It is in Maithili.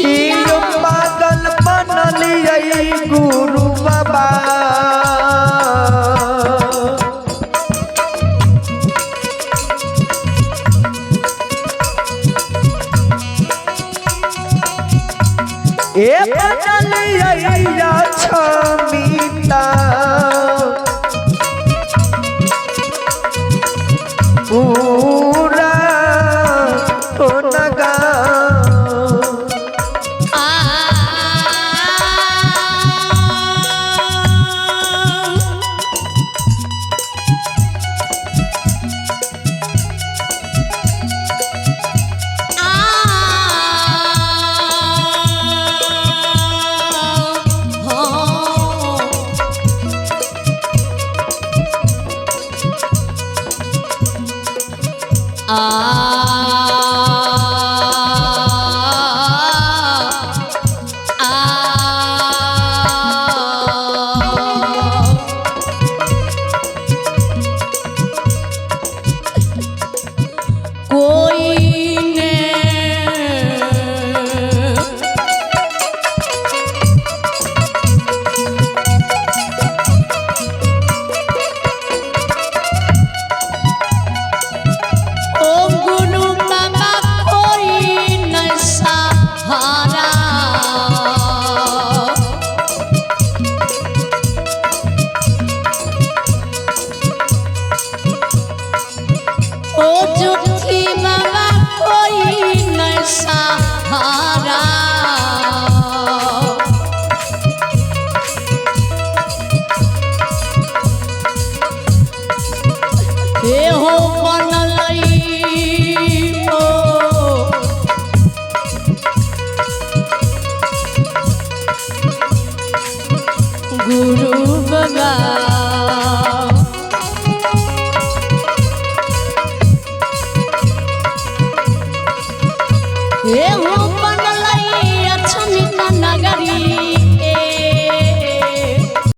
यो पागल बनलियै गुरु बाबा। ए बनलियै छमिता पूरा हो नगा। कोई ने ओ गुरु बाबा कोई न सहारा। ओ जुठी बाबा कोई न सहारा। हे हो बनलई ओ गुरु बाबा।